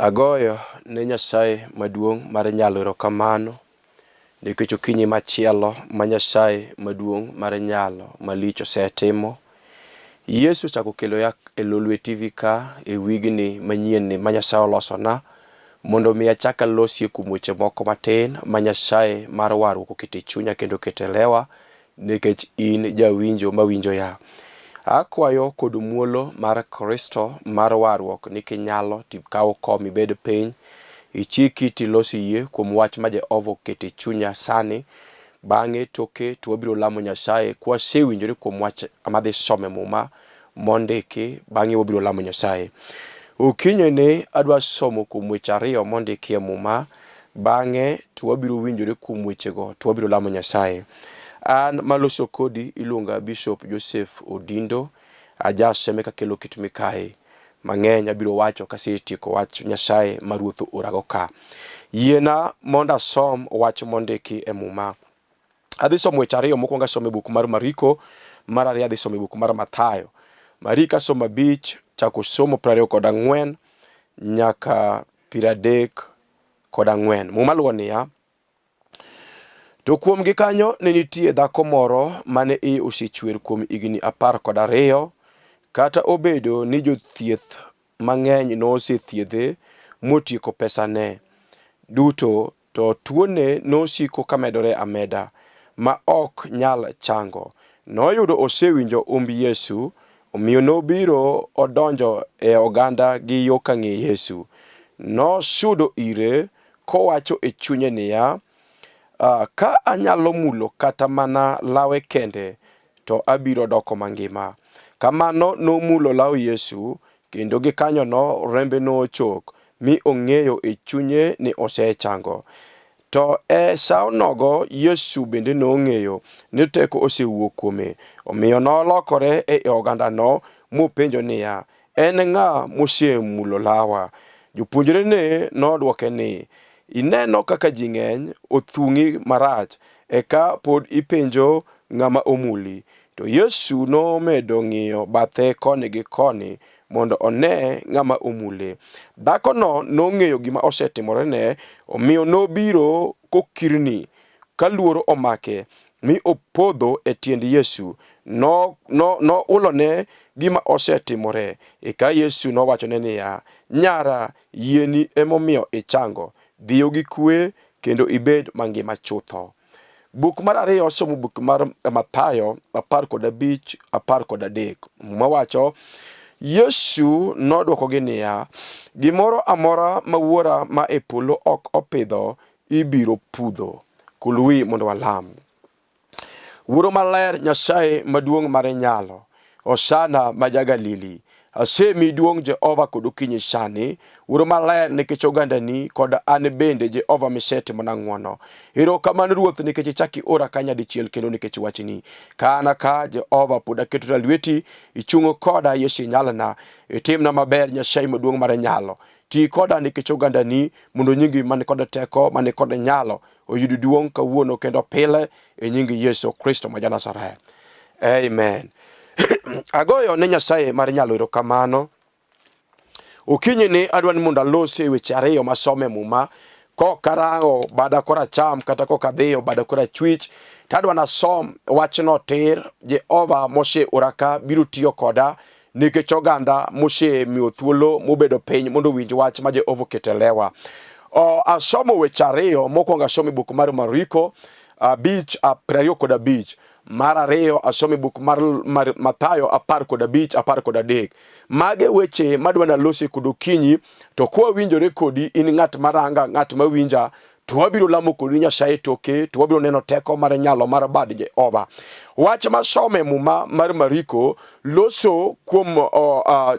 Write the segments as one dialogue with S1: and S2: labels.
S1: Agoyo ne Nyasaye maduong' mar nyalo erokamano nikech okinyi machielo ma Nyasaye maduong' mar nyalo malich osetimo. Yesu ochako okelo ya e Lolwe TV ka e wigni manyien ni ma Nyasaye olosona mondo mi achak alosie kuom weche moko matin ma Nyasaye mar warruok oketo e chunya kendo oketo e lewa Nikech in jawinjo mawinjo ya. Akwayo kod muolo mar Kristo mar warruok ni kinyalo to ikaw kom ibed piny, ichik iti ilos yie kuom wach ma Jehova oketo e chunya sani. Bang'e toke to wabiro lamo Nyasaye kwasewinjore kuom wach madhi somo e Muma mondiki, bang'e wabiro lamo Nyasaye. Okinyini adwa somo kuom weche ariyo mondiki e Muma, bang'e to wabiro winjore kuom wechego to wabiro lamo Nyasaye. An maloso kodi iluonga Bishop Joseph Odindo, ajaseme kakelo kit mikayi mang'eny abiro wacho kasetieko wach Nyasaye ma Ruoth oorago ka. Yiena mondo asom wach mondiki e Muma. Adhi somo weche ariyo, mokwongo asomo e buk mar Mariko, mar ariyo adhi somo e buk mar Mathayo. Mariko asomo 5 chako somo 24 nyaka 34. Muma luwo niya, To kuomgi kanyo ne nitie dhako moro mane iye osechwer kuom higni 12, kata obedo ni jothieth mang'eny nosethiedhe motieko pesane duto, To tuone nosiko kamedore ameda, ma ok nyal chango. Noyudo osewinjo humb Yesu, omiyo nobiro odonjo e oganda gi yo ka ng'e Yesu. Nosudo ire kowacho e chunye niya, Ah, ka anyalo mulo kata mana lawe kende, to abiro doko mangima. Kamano nomulo law Yesu, kendo gikanyono rembe nochok, mi ong'eyo e chunye ni osechango. To e saonogo Yesu bende nong'eyo ni teko osewuok kuome, omiyo nolokore e ogandano mopenjo niya, En ng'a mosemulo lawa? Jopuonjrene nodwoke ni, Ineno kaka ji ng'eny othung'i marach, eka pod ipenjo ng'ama omuli? To Yesu nomedo ng'iyo bathe koni gi koni mondo one ng'ama omule. Dhakono nong'eyo gima osetimorene, omiyo nobiro kokirni, ka luoro omake, mi opodho e tiend Yesu. Nohulone no, no gima osetimore. Eka Yesu nowachone niya, Nyara, yieni emomiyo ichango. Dhiyo gi kwe kendo ibed mangima chutho. Buk mar ariyo somo buk mar Mathayo 15 13. Muma wacho Yesu nodwokogi niya, gimoro amora ma Wuora ma e polo ok opidho ibiro pudho. Kul wi mondo walam. Wuoro maler Nyasaye maduong' mar nyalo, Hosana ma ja-Galili. Asemiyi duong' Jehova kod okinyi sani, Wuoro maler nikech ogandani kod an bende Jehova misetimona ng'wono. Erokamano Ruoth nikech ichak iora ka nyadichiel kendo nikech wachni. Ka an ka Jehova pod aketona lweti, ichungo koda Yesu inyalna. Itimna maber Nyasaye maduong' mar nyalo. Ti koda nikech ogandani mondo nyingi man kod teko man kod nyalo oyud duong' kawuono kendo pile e nying Yesu Kristo ma ja-Nazareth. Amen. Agoyo ne Nyasaye mar nyalo erokamano. Okinyi ni adwa ni mondo alos e weche ariyo masomo e Muma kok arango bada koracham kata kok adhiyo bada korachwich to adwa nasom wachno tir. Jehova moseora ka biro tiyo koda nikech oganda mosemiyo thuolo mobedo piny mondo owinj wach ma Jehova oketo e lewa. O, asomo weche ariyo, mokwongo asomo e buk mar Mariko 5 25, mar ariyo asomo e buk mar Mathayo 15 13. Mage weche madwa nalosi kod okinyi, to kwawinjore kodi in ng'at maranga, ng'at mawinja, to wabiro lamo kodi Nyasaye toke to wabiro neno teko mar nyalo mar bad Jehova. Wach masomo e Muma mar Mariko loso kuom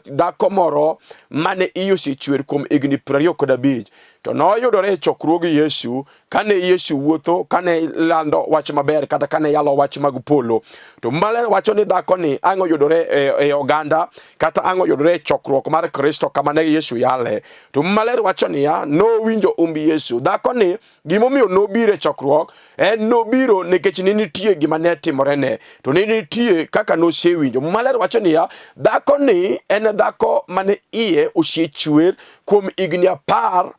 S1: dhako moro mane iye osechwer kuom higni 25. To noyudore e chokruog Yesu kane Yesu wuotho, kane lando wach maber kata kane yalo wach mag polo. To maler wacho ni dhakoni ang' oyudore e oganda kata ang' oyudore e chokruok mar Kristo kama ne Yesu yale. To maler wacho niya, nowinjo umb Yesu. Dhakoni gimomiyo nobiro e chokruok en nobiro nikech ne nitie gima ne timorene, to ne nitie kaka nosewinjo. Muma ler wacho niya, dhakoni en dhako mane iye osechwer kuom higni 12.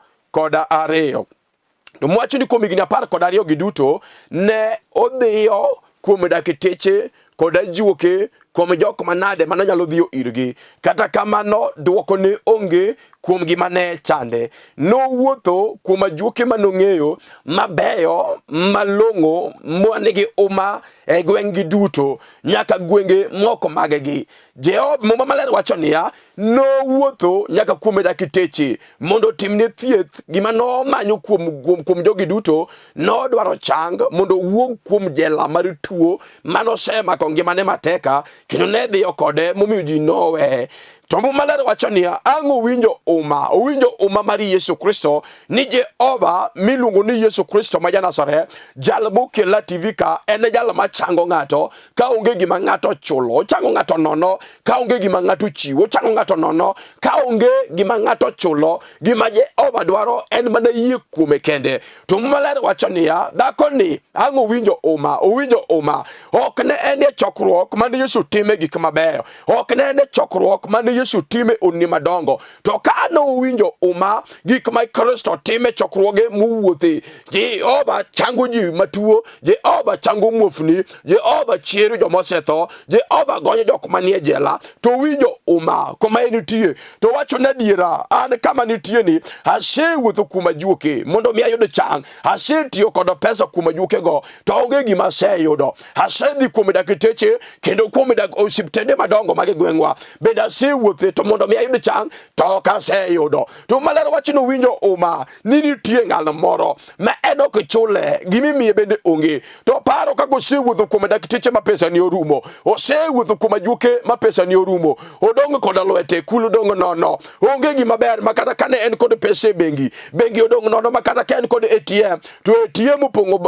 S1: To mwacho ni kuom higni 12 gi duto ne odhiyo kuom dakteche kod ajuoke kuom jok manade mane nyalo dhiyo irgi. Kata kamano dwoko ne onge kuom gima ne chande. Nowuotho kuom ajuoke manong'eyo mabeyo malong'o manigi uma e gweng'gi duto nyaka gwenge moko maggi. Jehova Muma Maler wacho niya, nowuotho nyaka kuom dakteche mondo otimne thieth. Gima nomanyo kuom jogi duto, nodwaro chang mondo owuog kuom jela mar tuo manosemako ngimane mateka, kendo ne dhiyo kode momiyo ji noweye. To Muma Maler wacho niya, ang' owinjo uma, owinjo uma mar Yesu Kristo ni Jehova miluongo ni Yesu Kristo ma ja-Nazareth, jal mokela TV ka, en e jal machango ng'ato ka onge gima ng'ato chulo, ochango ng'ato nono ka onge gima ng'ato chiwo, ochango ng'ato nono ka onge gima ng'ato chulo. Gima Jehova dwaro en mana yie kuome kende. To Muma Maler wacho niya, dhakoni ang' owinjo uma, owinjo uma. Ok ne en e chokruok mane Yesu time gik mabeyo, ok ne en e chokruok mane Yesu time honni madongo, to ka nowinjo uma gik ma Kristo time chokruoge mowuothe, Jehova chango ji matuo, Jehova chango muofni, Jehova chiero joma osetho, Jehova gonyo jok manie jela, to winjo uma kuma en nitie. To wacho ni adiera, an kama nitie ni asewuotho kuom ajuoke mondo mi ayud chang, asetiyo kod pesa kuom ajuokego to onge gima aseyudo. Asedhi kuom dakteche kendo kuom osiptende madongo mag gweng'wa bende asewuothe to mondo mi ayud chang to ok aseyudo. To maler wachno winjo uma ni nitie ng'ano moro ma en ok chule, gimimiye bende onge. To paro kaka osewuotho kuom dakteche ma pesa ni orumo, osewuotho kuom ajuoke ma pesa ni orumo, odong' koda lwete kulo odong' nono, onge gima ber ma kata kane en kod pesa e bengi, bengi odong' nono ma kata ka en kod ATM to ATM opong'o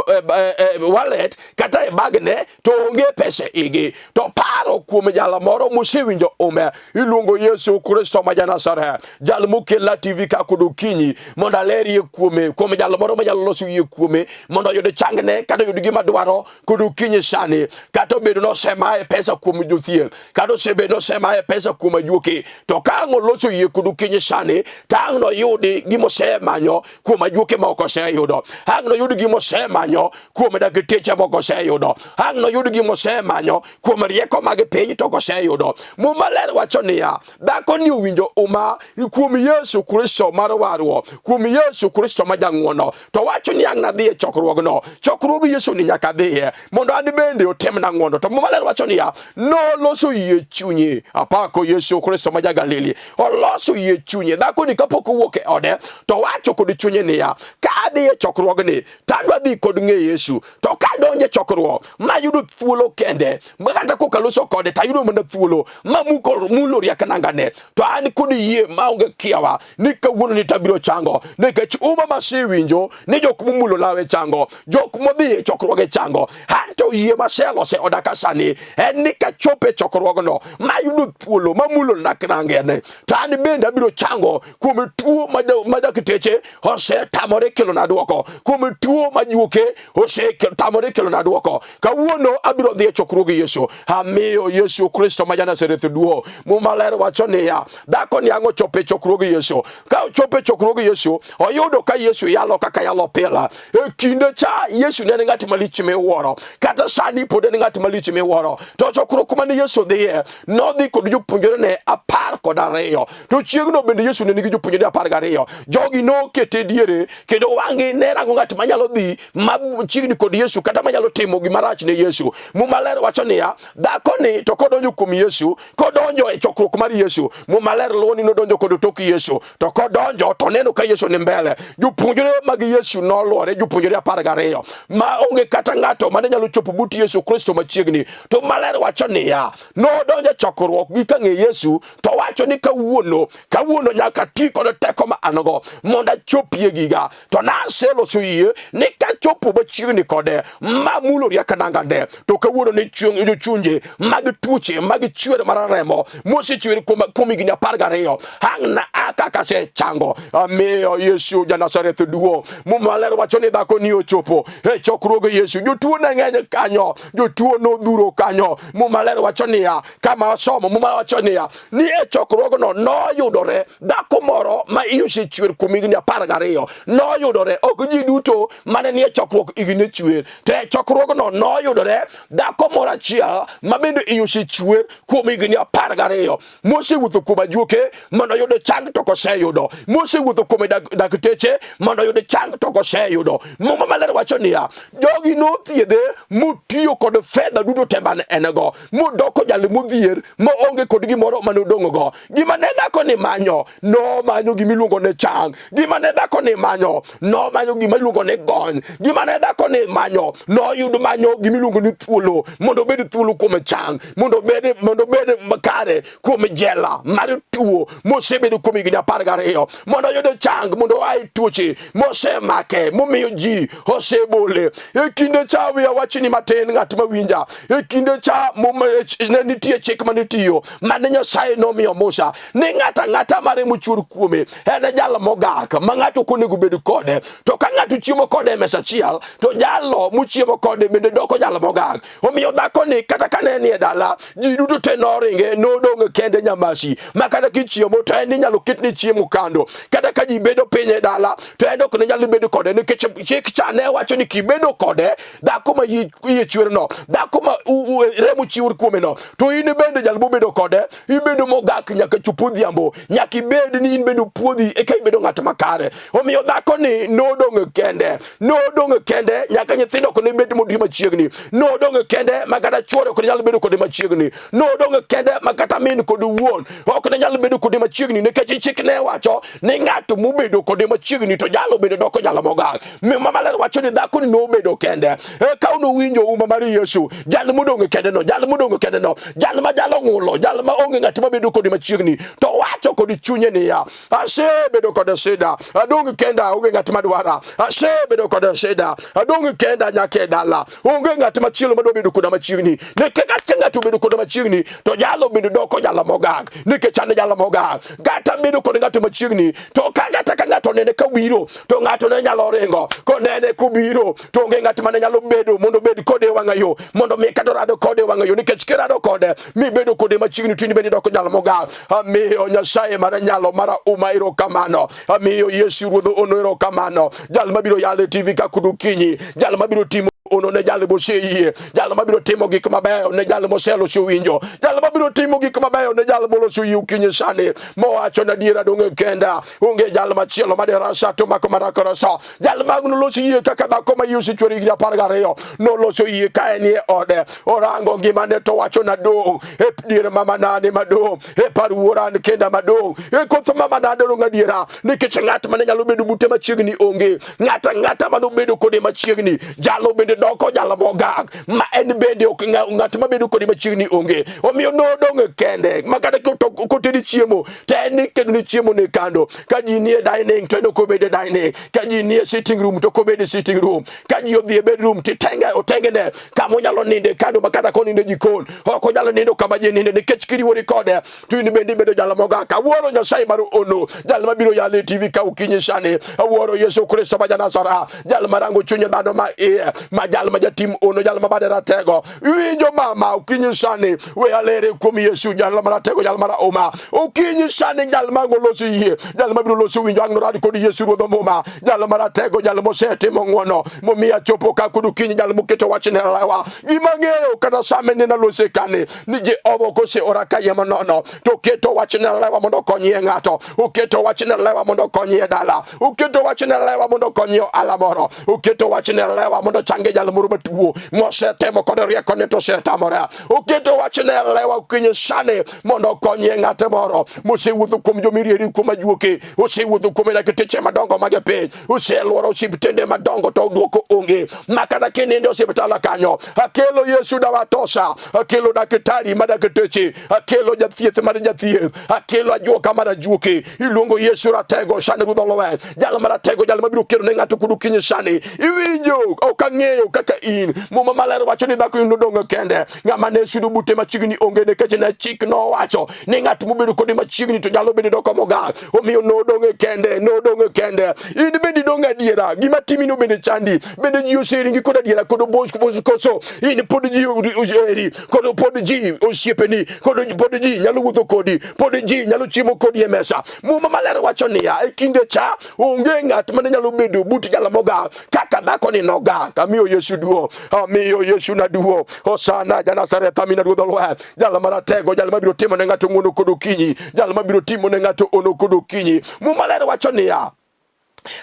S1: wallet kata e bagne to onge pesa igi. To paro kuom jal moro mosewinjo ume, iluongo Yesu Kristo ma ja-Nazareth, jal mokela TV ka kod okinyi mondo alerie kuome, kuom jal moro manyalo loso yie kuome mondo oyud changne kata oyud gima dwaro kod okinyi sani. Kata obedo ni osemaye pesa kuom jothieth, kata osebedo ni osemaye pesa kuom ajuoke, to ka ang' oloso yie kod okinyi sani, to ang' noyudi gima osemanyo kuom ajuoke ma ok oseyudo, ang' noyud gima osemanyo kuom dakteche ma ok oseyudo, ang' noyud gima osemanyo kuom rieko mag piny to ok oseyudo. Muma ler wacho niya, dhakoni owinjo uma kuom Yesu Kristo mar warruok, kuom Yesu Kristo ma jang'wono, to wacho ni ang' nadhi e chokruogno, chokruog Yesu ni nyaka adhiye mondo an bende otimna ng'wono. To Muma ler wacho niya, noloso yie chunye. Apako Yesu Kristo ma ja-Galili, oloso yie chunye. Dhakoni kapok owuok e ode to wacho kod chunye niya, ka adhi e chokruogni to adwa dhi kod ng'e Yesu, to ka adonjo e chokruok mayudo thuolo kende, ma kata koka loso kode to ayudo mana thuolo ma muko mulo riak nangane, to an kod yie maonge kiawa ni kawuono ni tabiro chango, nikech uma masewinjo ni jok momulo lawe chango, jok modhi e chokruoge chango. An to yie maselose oda ka sani en ni kachopo e chokruogno mayudo thuolo mamulo lak nangene, to an bende abiro chango kuom tuo ma dakteche osetamore kelona dwoko, kuom tuo ma juoke osetamore kelona dwoko. Kawuono abiro dhi e chokruog Yesu, amiyo Yesu Kristo ma ja-Nazareth duong'. Muma ler wacho niya, dhako ni ang' ochopo e chokruog Yesu. Ka ochopo e chokruog Yesu, oyudo ka Yesu yalo kaka yalo pile. E kinde cha Yesu ne en ng'at malich miwuoro, kata sani pod en ng'at malich miwuoro. To chokruok mane Yesu dhiye, nodhi kod jopuonjrene 12. To chieng'no bende Yesu ne nigi jopuonjrene 12. Jogi nokete diere kendo wang'gi ne rango ng'at manyalo dhi machiegni kod Yesu kata manyalo timo gima rach ne Yesu. Muma ler wacho niya, dhakoni to kodonjo kuom Yesu, kodonjo e chokruok mar mar Yesu. Muma ler luwo ni nodonjo kod tok Yesu, to kodonjo to neno ka Yesu ni mbele. Jopuonjre mag Yesu noluore, jopuonjre 12 ma onge kata ng'ato mane nyalo chopo but Yesu Kristo machiegni. To maler wacho niya, nodonjo e chokruok gi ka ng'e Yesu, to wacho ni kawuono, kawuono nyaka ti kod teko ma an go mondo achopie giga. To naseloso yie ni kachopo machiegni kode mamulo riak nangane, to kawuono ni jochunje mag tuoche mag chwer mar remo mosechwer kuom higni 12 ang' na a kaka asechango. Amiyo Yesu ja Nazareth duong'. Muma maler wacho ni dhako ni ochopo e chokruog Yesu, jotuo ne ng'eny kanyo, jotuo nodhuro kanyo. Muma ler wacho niya, kama wasomo, Muma wacho niya ni e chokruogno noyudore dhako moro ma iye osechwer kuom higni 12. Noyudore, ok ji duto mane nie chokruok higni chwer, to e chokruogno noyudore dhako moro achiel ma bende iye osechwer kuom higni 12, mosewuotho kuom ajuoke mondo oyud chang to ok oseyudo, mosewuotho kuom dakteche mondo oyud chang to ok oseyudo. Muma maler wacho niya, jogi nothiedhe motiyo kod fedha duto te mane en go, modoko jal modhier maonge kod gimoro mane odong' go. Gima ne dhako ni manyo, nomanyo gima iluongo ni chang. Gima ne dhako ni manyo, nomanyo gima iluongo ni gony. Gima ne dhako ni manyo, noyud manyo gima iluongo ni thuolo, mondo obed thuolo kuom chang, mondo obed makare kuom jela mar tuo mosebedo kuom higni 12, mondo oyud chang, mondo oa e tuoche mosemake momiyo ji osebole. E kinde cha wiya wachni matin, ng'at mawinja, e kinde cha ne nitie chik mane tiyo mane Nyasaye nomiyo Musa ni ng'ato ang'ata ma remo chwer kuome en jal mogak ma ng'ato ok onego bed kode, to ka ng'ato chiemo kode e mesa achiel to jalo mochiemo kode bende doko jal mogak. Omiyo dhakoni kata ka ne nie dala, ji duto te noringe, nodong' kende nyamasi, ma kata kichiemo to en inyalo ketne chiemo kando, kata ka ji bedo piny e dala to en ok ne nyal bedo kode, nikech chik cha ne wacho ni kibedo kode, dhako ma iye chwerno, dhako ma remo chiwor kuomeno, to in bende jal mobedo kode ibedo mogak nyaka chop odhiambo, nyaka ibed ni in bende opuodhi eka ibedo ng'at makare. Omiyo dhakoni nodong' kende, nodong' kende nyaka nyithindo ok ne bed modhi machiegni, nodong' kende ma kata chuore ok ne nyal bedo kode machiegni, nodong' kende ma kata min kod wuon ok ne nyal bedo kode machiegni, nikech chik ne wacho ni ng'at mobedo kode machiegni to jalo bende doko jalo mogak. Muma maler wacho ni dhakoni nobedo kende. Eka nowinjo uma mar Yesu, jal modong' kende no, jal modong' kende no, jal ma jalo ng'ulo, jal ma onge ng'at mabedo kode machiegni, to wacho kod chunye niya, asebedo kod shida, adong' kenda, onge ng'at madwara, asebedo kod shida, adong' kenda nyaka e dala, onge ng'at machielo madwa bedo koda machiegni. Nikech ka ng'ato obedo koda machiegni, to jalo bende doko jalo mogak, nikech an jalo mogak. Kata bedo kod ng'ato machiegni, to ka kata ka ng'ato onene ka biro, to ng'ato ne nyalo ringo konene kobiro, to onge ng'at mane nyalo bedo mondo obed kode e wang'a yo, mondo mi kata orado kode e wang'a yo, nikech kirado kode mibedo kode machiegni, to in bende idoko jal mogak. Amiyo Nyasaye mar nyalo mar uma erokamano, amiyo Yesu Ruodh ono erokamano, jal mabiro yalo e TV ka kudu kinyi, jal mabiro timo ono ne jal moseyie, jal mabiro timo gik mabeyo ne jal moseloso winjo, jal mabiro timo gik mabeyo ne jal moloso yie okinyi sani, mowacho na adiera donge kenda, onge jal machielo maderasa to mako mana koroso. Jal mag noloso yie kaka dhako ma iye osechwero higni 12, noloso yie ka en e ode, orango ngimane to wacho nadong' e dier mama nane madong' e par wuora an kenda madong' e koth mama nade dong' adiera, nikech ng'at mane nyalo bedo bute machiegni onge, ng'at ang'ata mane obedo kode machiegni jalo bende doko jal mogak ma en bende ok ng'at mabedo kode machiegni onge. Omiyo nodong' kende ma kata kotedi chiemo to en iketo ni chiemo ne kando, ka ji nie dining to en ok obed e dining, ka ji nie sitting room to ok obed e sitting room, ka ji odhi e bedroom to itenge otengene kama onyalo ninde kando, ma kata koninde jikon ok onyalo nindo kama ji ninde, nikech kiriwori kode to in bende ibedo jal mogak. Awuoro Nyasaye mar ono, jal mabiro yalo e TV ka okinyi sani. Awuoro Yesu Kristo ma Janazara, jal marango chuny dhano ma iye, ma jal ma jatim ono, jal ma bade ratego. Iwinjo mama okinyi sani, we alere kuom Yesu, jal maratego, jal marahuma. Okinyi sani, jal ma oloso yie, jal mabiro loso winjo ang' norad kod Yesu Ruodh Muma, jal maratego, jal mosetimo ng'wono momiyo achopo ka kod okinyi, jal moketo wachne lewa. Gima ang'eyo kata sama nena lose kani ni Jehova ok oseora kayiem nono, to oketo wachne lewa mondo okonyie ng'ato, oketo wachne lewa mondo okonyie dala, oketo wachne lewa mondo okonyie ohala moro, oketo wachne lewa mondo ochange. jal moro matuo mosetemo kod riekone to osetamore. Oketo wachne e lewa okinyi sani mondo okonyie ng'ate moro mosewuotho kuom jomirieri, kuom ajuoke, osewuotho kuom dakteche madongo mag piny, oseluoro osiptende madongo to dwoko onge. Ma kata kinindo e osiptal kanyo, akelo Yesu dawa tosa, akelo daktari ma dakteche, akelo jathieth mar jathieth, akelo ajuoka mar ajuoke. Iluongo Yesu ratego sani, ruodh olweny, jal maratego, jal mabiro kelo ne ng'ato kod okinyi sani. Iwinjo, ok ang'eyo kaka in. Muma maler wacho ni dhako nodong' kende, ng'ama ne sudo bute machiegni onge, nikech ne chik nowacho ni ng'at mobedo kode machiegni to nyalo bedo doko mogak. Omiyo nodong' kende, nodong' kende. In bende idong' adiera, gima timino bende chandi, bende ji oseringi kod adiera kod obos koso in pod ji oheri, kod pod ji osiepeni, kod pod ji nyalo wuotho kodi, pod ji nyalo chiemo kodi e mesa. Muma maler wacho niya, e kinde cha onge ng'at mane nyalo bedo but jal mogak kaka dhakoni nogak. Amiyo Yesu duong', amiyo Yesu na duong'. Hosana ja-Nazareth, amina ruodh olweny, jal maratego, jal mabiro timo ne ng'ato ng'wono kod okinyi, jal mabiro timo ne ng'ato ono kod okinyi. Muma ler wacho niya,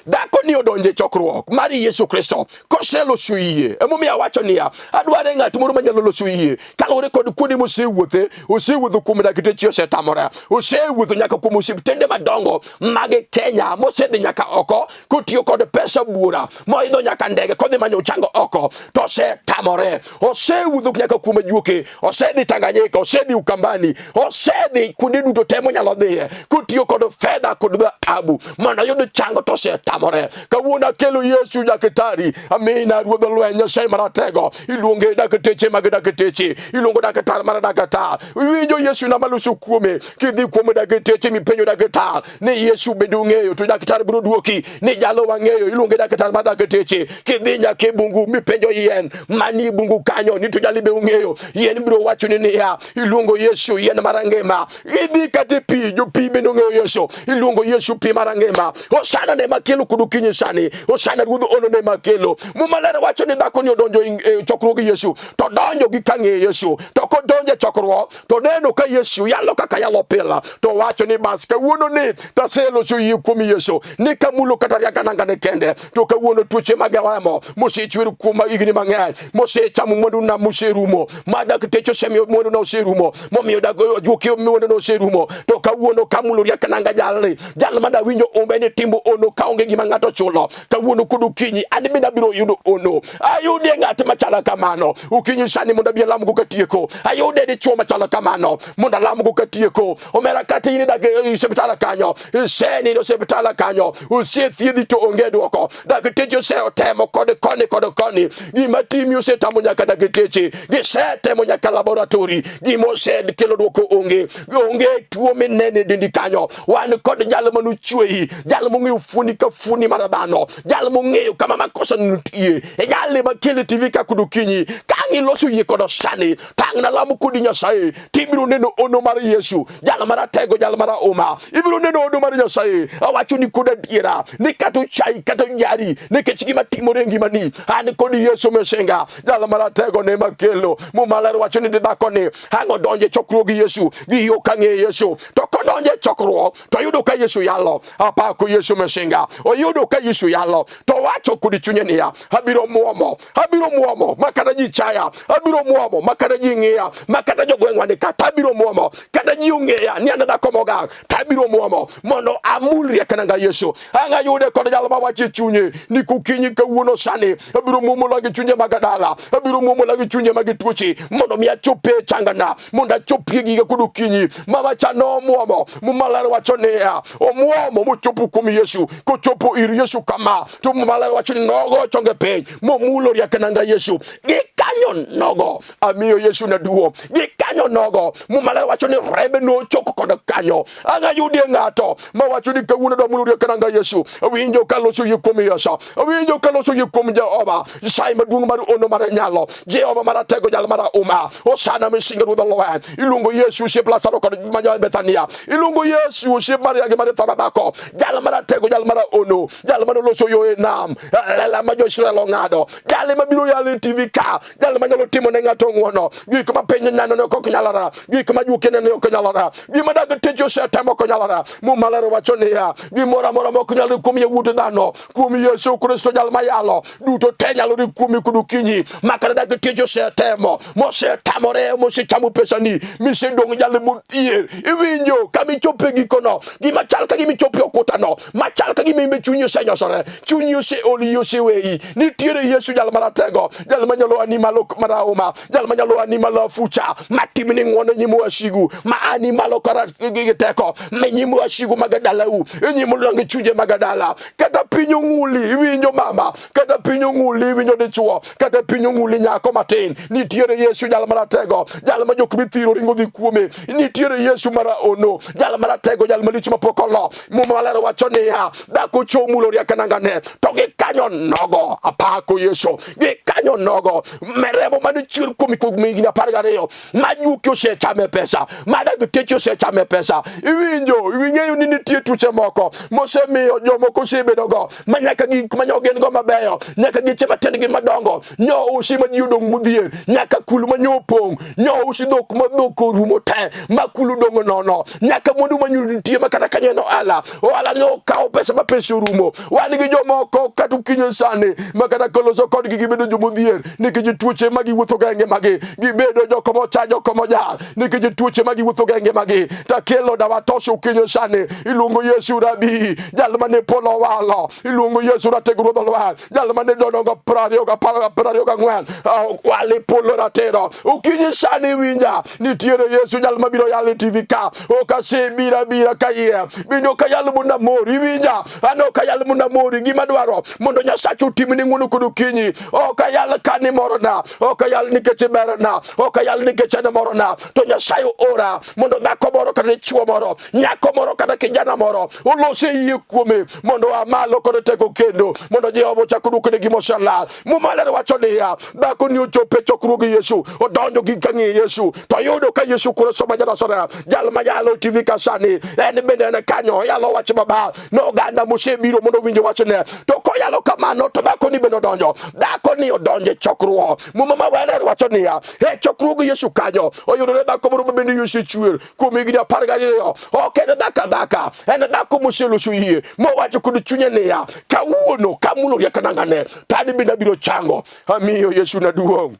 S1: dhako ni odonjo e chokruok mar Yesu Kristo koseloso yie. Emomiyo awacho niya, adware ng'at moro manyalo loso yie kaluwore kod kuonde mosewuothe. Osewuotho kuom dakteche, osetamore. Osewuotho nyaka kuom osiptende madongo mag Kenya, mosedhi nyaka oko kotiyo kod pesa buora, moidho nyaka ndege kodhi manyo chango oko, to osetamore. Osewuotho nyaka kuom ajuoke, osedhi Tanganyika, osedhi Ukambani, osedhi kuonde duto te monyalo dhiye kotiyo kod fedha kod dhahabu mondo oyud chango, to osetamore. Kawuono akelo Yesu daktari, amina ruodh lweny, Nyasaye maratego. Iluonge dakteche mag dakteche, iluongo daktar mar daktar. Iwinjo Yesu na maloso kuome. Kidhi kuom dakteche mipenjo daktar ni Yesu bende ung'eyo, to daktar biro duoki ni jalo wang'eyo, iluonge daktar mar dakteche. Kidhi nyaka e bungu mipenjo yien manie bungu kanyo ni to jali be ung'eyo, yien biro wachoni niya, iluongo Yesu yien mar ngima. Idhi kata e pi, jopi bende ong'eyo Yesu, iluongo Yesu pi mar ngima. Hosana ne makelo kod okinyi sani, Hosana ruodh ono ne makelo. Muma ler wacho ni dhako ni odonjo e chokruok gi Yesu, to donjo gi kang'e Yesu, to kodonjo e chokruok to neno ka Yesu yalo kaka yalo pile, to wacho ni bas kawuono ni taseloso yie kuom Yesu ni kamulo kata riaka nangane kende, to kawuono tuoche mag remo mosechwer kuoma higni mang'eny, mosechamo mwanduna moserumo, ma dakteche osemiyo mwanduna oserumo, momiyo ajuoke mwanduna oserumo, to kawuono kamulo riak nanga jalni, jal ma dawinjo umbe ni timbo ono kaonge gima ng'ato chulo, kawuono kod okinyi an bende abiro yudo ono. Ayudie ng'at machalo kamano okinyi sani mondo abi alamgo katieko. Ayude dichuo machalo kamano mondo alamgo katieko. Omera, kata in idak e osiptal kanyo, isenindo osiptal kanyo, osethiedhi to onge dwoko, dakteche osetemo kod koni kod koni, gima timi osetamo nyaka dakteche, gisetemo nyaka laboratory, gima osekelo dwoko onge, onge tuo minene e dendi kanyo. Wan kod jal manochweyi, jal mong'eyo fuoni ka fuoni mar dhano, jal mong'eyo kama makosa nitie, e jal makelo TV ka kod okinyi. Ka ang' iloso yie kod sani, tang' na lamo kodi Nyasaye, tibiro neno ono mar Yesu, jal maratego, jal marahuma. Ibiro neno ono mar Nyasaye. Awacho ni kod adiera ni kata ochayi kata ojari nikech gima timore e ngimani, an kod Yesu Mesinga, jal maratego ne makelo. Muma ler wacho ni dhako ni ang' odonjo e chokruok gi Yesu gi yo ka ng'e Yesu, to kodonjo e chokruok to oyudo ka Yesu yalo. Apako Yesu Mesinga. Oyudo ka Yesu yalo, to wacho kod chunye niya, abiro muomo, abiro muomo ma kata ji chaya, abiro muomo ma kata ji ng'iya, ma kata jogweng'wa ni kata abiro muomo, kata ji ong'eya ni an dhako mogak, to abiro muomo mondo amul rieknanga Yesu. Ang' ayude kod jal mawacho e chunye ni kokinyi kawuono sani abiro muomo lagi chunje mag dala, abiro muomo lagi chunje mag tuoche mondo mi achopie changana, mondo achopie giga kod okinyi. Mama cha nomuomo. Muma ler wacho niya, omuomo mochopo kuom Yesu. Kochopo ir Yesu kama, to Muma ler wacho ni nogo chonge piny momulo riak nanga Yesu. Gikanyo nogo amiyo Yesu na duong'. Gikanyo nogo Muma ler wacho ni rembe nochok kod kanyo. Ang' ayudie ng'ato mawacho ni kawuono dwa mulo riak nanga Yesu. Awinjo kaloso yie kuom Yesu, awinjo kaloso yie kuom Jehova Nyasaye maduong' mar ono mar nyalo, Jehova maratego, jal marahuma. Hosana misingo ruodh olweny. Iluongo Yesu osiep Lazaro kod maja Bethania. Iluongo Yesu osiep Maria gi Maritha madhako, jal maratego, jal maraono, jal manoloso yo e nam, lela ma jo-Israel ong'ado, jal mabiro yalo e TV ka, jal manyalo timo ne ng'ato ng'wono, gik ma piny nyano ne ok ok nyalore, gik ma juoke neno ok nyalore, gima dakteche osetemo ok nyalore. Muma ler wacho niya, gimoro amora ma ok nyalre kuom yawuot dhano, kuom Yesu Kristo jal mayalo, duto te nyalore kuomi kod okinyi. Ma kata dakteche osetemo, mosetamore, mosechamo pesani, misedong' jal modhier, iwinjo kama ichope gikono, gima chal ka gima ichope okutano, machal ka gima imbe chunyi osenyosore, chunyi oseol, iyi oseweyi. Nitiere Yesu jal maratego, jal manyalo ani malo marahuma, jal manyalo ani malo afucha, matimni ng'wono nyim wasigu, ma ani malo kara gi teko, ma nyim wasigu mag dalau, e nyim rangi chunje mag dala. Kata piny ong'uli, iwinjo mama, kata piny ong'uli, iwinjo dichuo, kata piny ong'uli nyako matin. Nitiere Yesu jal maratego, jal ma jok mithiro ringo dhi kuome. Nitiere Yesu maraono, jal maratego, jal malich mapok olo. Muma maler wacho niya, dhako cho mulo riak nangane to gikanyo nogo. Apako Yesu, gikanyo nogo. Meremo mane chwer kuom higni 12 ma juki osechame pesa, ma dakteche osechame pesa. Iwinjo, ing'eyo ni nitie tuoche moko mosemiyo jomoko osebedogo ma nyaka gik ma nyo gin go mabeyo, nyaka geche matendgi madongo nyo usi ma ji odong' modhier, nyaka kul ma nyo opong', nyo usi dhok ma dhok orumo te, ma kul odong' nono, nyaka mwandu ma nyo nitie ma kata kanyo en ohala, ohala nyo okawo pesa ma pesa orumo. Wan gi jomoko kata okinyi sani ma kata koloso kodgi gibedo jomodhier nikech tuoche ma giwuotho go e ngimagi, gibedo jok mocha jok mojar nikech tuoche ma giwuotho go e ngimagi. Takelo dawatosha okinyi sani, iluongo Yesu Rabi, jal mane polo owalo, iluongo Yesu ratego ruodh olwar, jal mane jodongo prariyo gapar ga 24 wali polo ratiro. Okinyi sani winja, nitiere Yesu jal mabiro yalo e TV ka, ok asebiro abira ka iye, bende ok ayal mondo amori, iwinja, an ok ayal mondo amori, gima dwaro mondo Nyasacha otimni ng'wono kod okinyi, ok ayal ka ni morona, ok ayal nikech berna, ok ayal nikech en morona, to Nyasaye ora mondo dhako moro kata dichuo moro, nyako moro kata kijana moro olose yie kuome mondo oa malo kod teko kendo mondo Jehova ochak odwokne gima oselal. Muma ler wacho niya, dhako ni ochopo e chokruog Yesu, odonjo gi kang'e Yesu, to oyudo ka Yesu Kristo ma ja-Nazareth, jal ma yalo TV ka sani, en bende en kanyo, oyalo wach maber ne oganda mosebiro mondo owinj wachne. To koyalo kamano to dhako ni bende odonjo, dhako ni odonjo e chokruok. Muma maler wacho niya, e chokruog Yesu kanyo oyudore dhako moro ma bende Yesu chwer kuom higni 12. Ok en dhako adhaka, en dhako moseloso yie mowacho kod chunye niya, kawuono kamulo riek nangane to an bende abiro chango. Amiyo Yesu na duong'.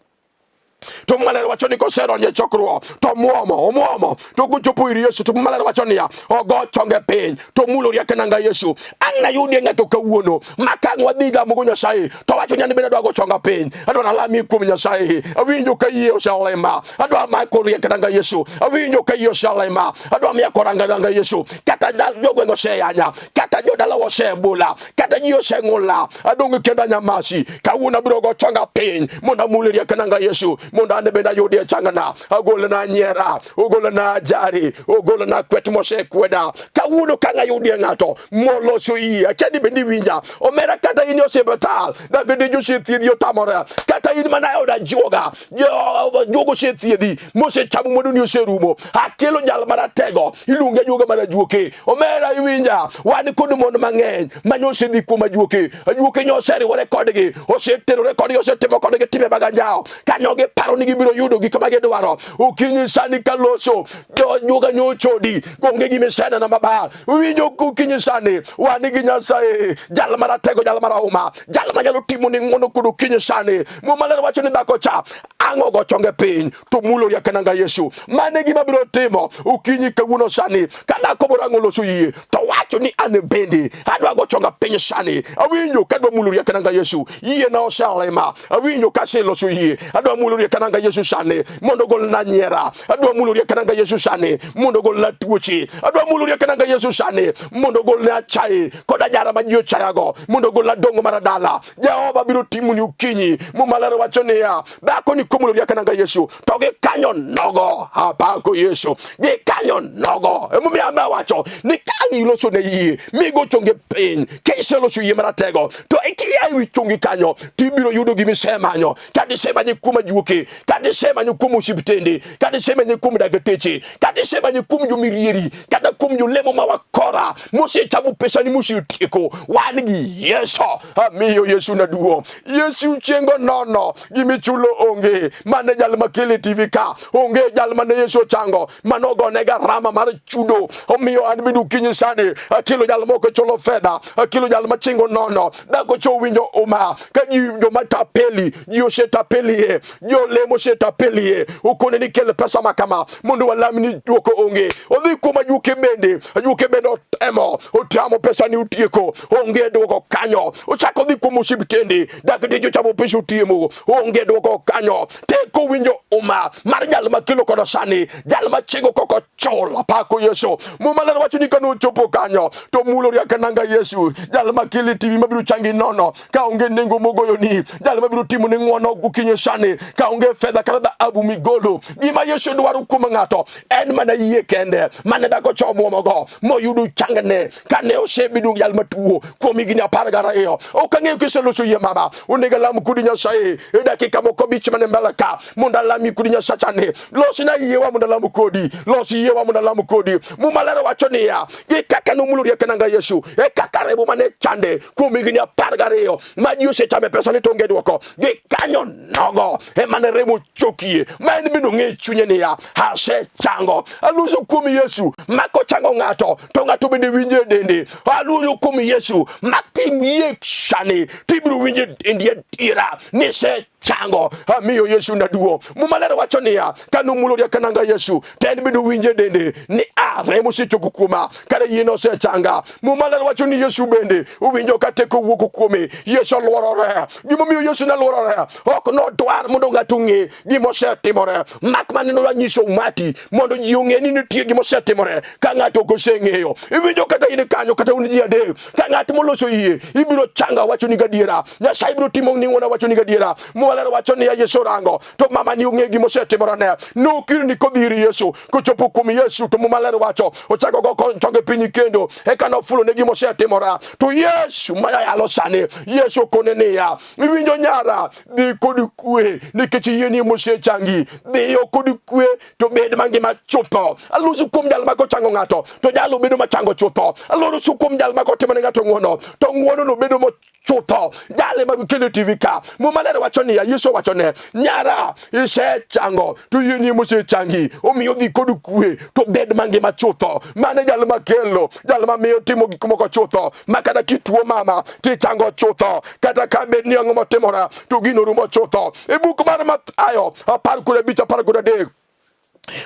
S1: To Muma Maler wacho ni kosedonjo e chokruok to omuomo, omuomo, to kochopo ir Yesu to Muma Maler wacho niya, ogo chonge piny to omulo riek nanga Yesu. Ang' nayudie ng'ato kawuono ma ka ang' wadhi lamogo Nyasaye to wacho ni an bende adwa go chonga piny, adwa nalami kuom Nyasaye, awinjo ka yie oselema, adwa mako riek nanga Yesu, awinjo ka yie oselema, adwa miako ranga nanga Yesu. Kata jogweng' oseyanya, kata jodala osebula, kata ji oseng'ula, adong' kenda nyamasi, kawuono abiro go chonga piny mondo amul riek nanga Yesu, mondo an bende ayudie changana, ogolna nyiera, ogolna ajari, ogolna kwet mosekweda. Kawuono ka ng'ayudie ng'ato moloso iye, akia ni bende iwinja omera, kata in e osiptal dakteche osethiedhi otamore, kata in mana e od ajuoga juogo osethiedhi mosechamo mwanduni oserumo, akelo jal maratego iluonge ajuoga mar ajuoke. Omera iwinja, wan kod mon mang'eny mane osedhi kuom ajuoke, ajuoke nyo oseriwore kodgi, oseterore kodgi, osetimo kodgi timbe mag anjawo, kanyo giparo ni gibiro yudo gik ma gidwaro. Okinyi sani kaloso jojuoga nyo ochodi, onge gima iseneno maber. Winjo okinyi sani wan gi Nyasaye, jal maratego, jal marahuma, jal manyalo timo ni ng'wono kod okinyi sani. Muma ler wacho ni dhako cha ang'o go chonge piny to mulo riak nanga Yesu. Mano e gima biro timo okinyi kawuono sani ka dhako moro ang'o loso yie to wacho ni an bende adwa go chonga piny sani, awinjo kadwa mulo riak nanga Yesu, yie na oselima, awinjo kaseloso yie, adwa mulo riak nanga Yesu sani mondo ogolna nyiera, adwa mulo riak nanga Yesu sani mondo ogolna tuoche, adwa mulo riak nanga Yesu sani mondo ogolna achaye kod ajara ma ji ochayago, mondo ogolna dongo mar dala. Jehova biro timoni okinyi. Muma ler wacho niya, dhako ni komulo riak nanga Yesu to gikanyo nogo. Apako Yesu, gikanyo nogo. Emomiyo ame wacho ni ka iloso ne yie migo chonge piny, kiseloso yie maratego to ikia ewi chongi kanyo to ibiro yudo gima isemanyo. Kata isemanye kuom ajuoke, kata isemanyo kuom osiptende, kata isemanye kuom dakteche, kata isemanye kuom jomirieri, kata kuom jolemo ma wakora mosechamo pesani mosetieko. Wan gi Yesu. Amiyo Yesu na duong'. Yesu chengo nono, gimichulo onge. sani. Mane jal makele TV ka, onge jal mane Yesu ochango mane ogone garama mar chudo. Omiyo an bende okinyi sani akelo jal moko chulo fedha, akelo jal machingo nono. Dhako cho winjo uma ka ji joma tapeli, ji osetapelie, jolemo osetapelie, okone ni kel pesa ma kama mondo walam ni duoko onge. Odhi kuom ajuoke bende, ajuoke bende otemo, otamo pesa ni utieko, onge duoko kanyo. Ochako odhi kuom osiptende, dakteche ochamo pesa otiemo, onge duoko kanyo. Teko winjo uma mar jal makelo koda sani, jal machego koko chul, apako Yesu. Muma ler wacho ni kane ochopo kanyo to mulo riaka nanga Yesu, jal makelo TV mabiro changi nono ka onge nengo mogoyoni, jal mabiro timo ni ng'wono gokinyi sani ka onge fedha kata dhahabu migolo. Gima Yesu dwaro kuom ng'ato en mana yie kende mane dhako cha omuomogo moyudo changne kane osebedo jal matuo kuom higni 12. Ok ang'eyo kiseloso yie mama, onego alam kodi Nyasaye e dakika moko abich mane mbele ka mondo alami kodi Nyasachani. Losna yiewa mondo alam kodi, los yiewa mondo alam kodi. Muma ler wacho niya, gi kaka nomulo riek nanga Yesu e kaka remo mane chande kuom higni 12 ma ji osechame pesa ni to onge dwoko, gi kanyo nogo ema ne remo chokie ma en bende ong'e chunye niya asechango. Aluso kuom Yesu ma kochango ng'ato to ng'ato bende winjo e dende. Aluso kuom Yesu ma kimyie sani tibiro winjo e dendi adiera ni isechango. Amiyo Yesu na duong'. Muma ler wacho niya ka nomulo riek nanga Yesu to en bende owinjo e dende ni a remo osechopo kuoma kare yie nosechanga. Muma ler wacho ni Yesu bende owinjo ka teko wuok kuome. Yesu olworore. Gimomiyo Yesu ne lworore ok nodwar mondo ng'ato ong'e gima osetimore, mak mana nodwa nyiso umati mondo ji ong'e ni nitie gima osetimore ka ng'ato ok oseng'eyo. Iwinjo kata in kanyo kata un ji adek, ka ng'at moloso yie ibiro chango awacho ni gadiera, Nyasaye biro timo ni ng'wono awacho ni gadiera. Muma ler wacho niya Yesu orango to mama ni ong'e gima osetimorene, nokirni kodhi ir Yesu. Kochopo kuom Yesu to Muma ler wacho ochako go chonge piny kendo, eka nofulo ne gima osetimore. To Yesu ma yalo sani, Yesu okone niya, iwinjo nyara, dhi kod kwe nikech yieni mosechangi. Dhiyo kod kwe to bed mangima chutho. Aloso kuom jal ma kochango ng'ato to jalo bedo machango chutho. Aloso kuom jal ma kotimo ne ng'ato ng'wono to ng'wono no bedo chutho. Jale ma kelo TV ka. Muma ler wacho niya, Yesu wacho ne, nyara isechango to yieni mosechangi, omiyo dhi kod kwe to bed mangima chutho. Mano jal ma kelo, jal ma miyo timo gik moko chutho, ma kata kituo mama tichango chutho, kata ka bed ni ang'o motimore to gino rumo chutho. E buk mar Mathayo 15 13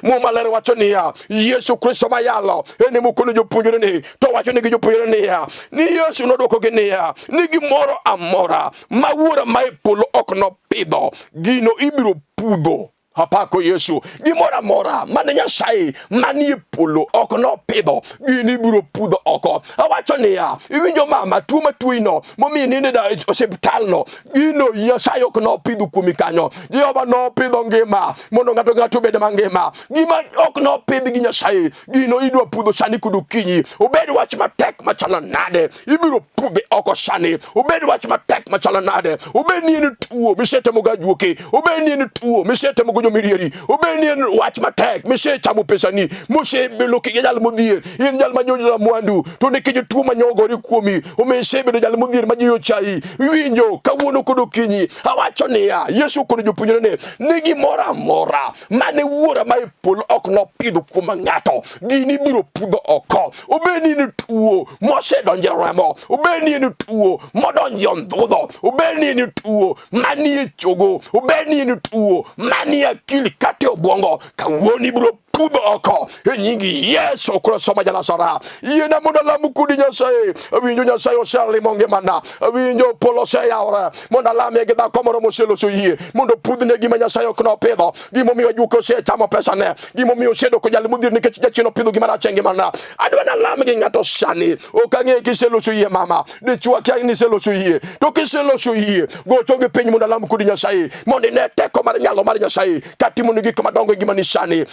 S1: Muma ler wacho niya, Yesu Kristo mayalo en ema okono jopuonjrene to wacho nigi jopuonjre niya, ni Yesu nodwokogi niya, ni gimoro amora ma Wuora ma e polo ok nopidho, gino ibiro pudho. Apako Yesu. Gimoro amora mane Nyasaye manie polo ok nopidho, gino ibiro pudho oko. Awacho niya, iwinjo mama, tuo matuoyino momiyo inindo e osiptalno, gino Nyasaye ok nopidho kuomi kanyo. Jehova nopidho ngima mondo ng'ato ng'ato obed mangima. Gima ok nopidh gi Nyasaye, gino idwa pudho sani kod okinyi. Obed wach matek machalo nade, ibiro pudhe oko sani. Obed wach matek machalo nade, obed ni en tuo misetemo ga ajuoke, obed ni en tuo misetemo go jomirieri, obed ni en wach matek misechamo pesani, mosebedo ki jal modhier, in jal ma jonjra mwandu, to nikech tuo manyogore kuomi, omiyo isebedo jal modhier ma ji ochayi. Iwinjo kawuono kod okinyi, awacho niya, Yesu okono jopuonjrene ni gimoro amora mane Wuora ma e polo ok nopidho kuom ng'ato, gini ibiro pudho oko. Obed ni en tuo mosedonjo e remo, obed ni en tuo modonjo e ondhudho, obed ni en tuo manie chogo, obed ni en tuo manie akili kata e obwongo, kawuono ibiro pudho oko e nying Yesu Kristo ma Janazara. Yiena mondo alam kodi Nyasaye. Awinjo Nyasaye oselimo ngimana, awinjo polo oseyawore mondo alamie gi dhako moro moseloso yie mondo opudhne gima Nyasaye ok nopidho, gimomiyo ajuoke osechamo pesane, gimomiyo osedoko jal modhier nikech jachien opidho gima rach e ngimana. Adwa nalam gi ng'ato sani, ok ang'eyo kiseloso yie mama, dichwo akia ni iseloso yie, to kiseloso yie, go chongi piny mondo alam kodi Nyasaye, mondo ine teko mar nyalo mar Nyasaye katimoni gik madongo e ngimani sani.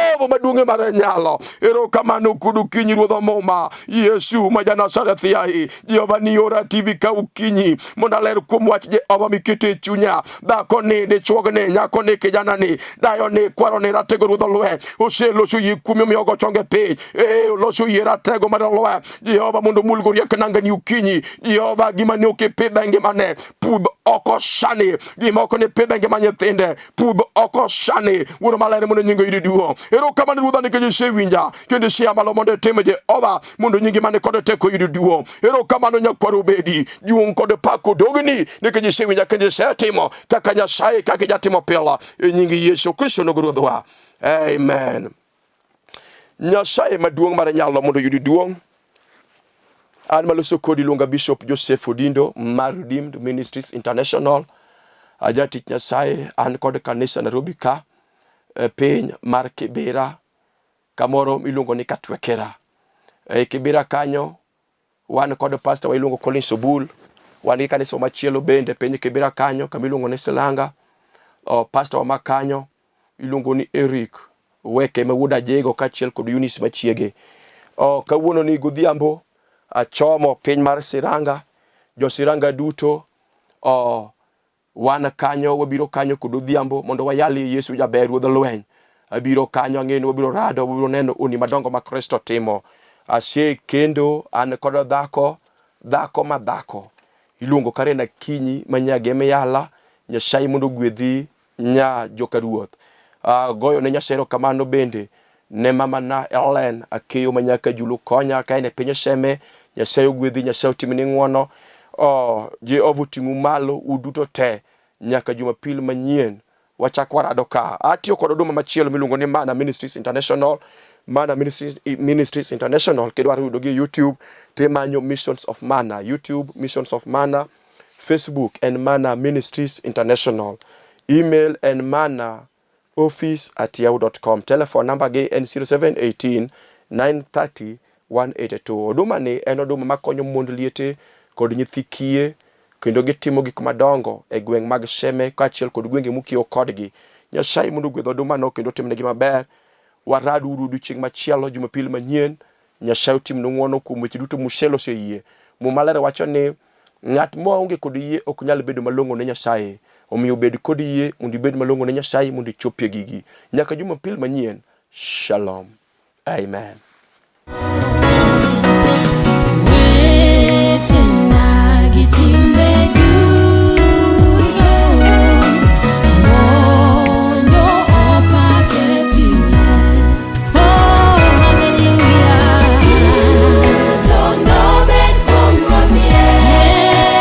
S1: Jehova maduong' mar nyalo, erokamano kod okinyi Ruodh Omuma, Yesu ma ja-Nazareth yaye. Jehova ni ora TV ka okinyi mondo aler kuom wach Jehova miketo e chunya. Dhako ni, dichuogni, nyako ni, kijana ni, dayo ni, kwaro ni, ratego Ruodh Olwe oseloso yie kuomi omiyo ogo chonge piny. Ee, oloso yie ratego mar Olwe. Jehova mondo omul go riek nangani okinyi. Jehova gima ne ok ipidho e ngimane, pudh oko sani. Gima ok ni pidhe ngima nyithinde, pudh oko sani. Wuoro maler mondo nyingi oyud duong'. Erokamano Ruodha nikech isewinja kendo isea malo mondo itim Jehova mondo nyingi mani kod teko oyud duong'. Erokamano nyakwar obedi, duong' kod pak odogni nikech isewinja kendo isetimo kaka Nyasaye kaka ijatimo pile e nying Yesu Kristo nogo Ruodhwa. Amen. Nyasaye maduong' mar nyalo mondo oyud duong'. An maloso kodi luonga Bishop Joseph Odindo mar Redeemed Ministries International. Ajatich Nyasaye an kod kanisa Nairobi ka e piny mar Kibera kamoro miluongo ni Katwekera. E Kibera kanyo wan kod pastor wa iluongo Collins Obul, wan gi kanisa machielo bende piny Kibera kanyo kama iluongo ni Silanga. O, pastor wa ma kanyo iluongo ni Eric Weke ma wuod Ajego kaachiel kod Eunice machiege. O, kawuono ni godhiambo achomo piny mar Siranga, jo Siranga duto o, Wan kanyo, wabiro kanyo kod odhiambo mondo wayalie Yesu jaber ruodh lweny. Abiro kanyo, ang'eyo ni wabiro rado, wabiro neno honni madongo ma Kristo timo. Ase kendo an kod dhako, dhako ma dhako. Iluongo Karen Akinyi ma nyage miyala. Nyasaye mondo ogwedhi nya joka ruoth. Agoyo ne Nyasaye erokamano bende ne mamana Ellen Akeyo ma nyaka Julu konya ka en e piny Seme. Nyasaye ogwedhi, Nyasaye otimni ng'wono. Oh, Jehova oting'u malo uduto te nyaka Jumapil manyien wachak warado ka. Atiyo kod oduma machielo miluongo ni Mana Ministries International. Mana Ministries, Ministries International kidwaro yudogi e YouTube timanyo Missions of Mana. YouTube Missions of Mana. Facebook en Mana Ministries International. Email en mana office at yahoo.com. Telephone number gi en 0718 930 182. Oduma ni en oduma makonyo mond liete kod nyithi kiye kendo gitimo gik madongo e gweng' mag Seme kaachiel kod gwenge mokiewo kodgi. Nyasaye mondo ogwedh odumano kendo otimnegi maber. Warad uru odiochieng' machielo Jumapil manyien. Nyasaye otimnu ng'wono kuom weche duto museloso e yie. Muma ler wacho ni ng'at maonge kod yie ok nyal bedo malong'o ne Nyasaye. Omiyo bed kod yie mondo ibed malong'o ne Nyasaye mondo ichopie gigi. Nyaka Jumapil manyien. Shalom. Amen.
S2: Wetena.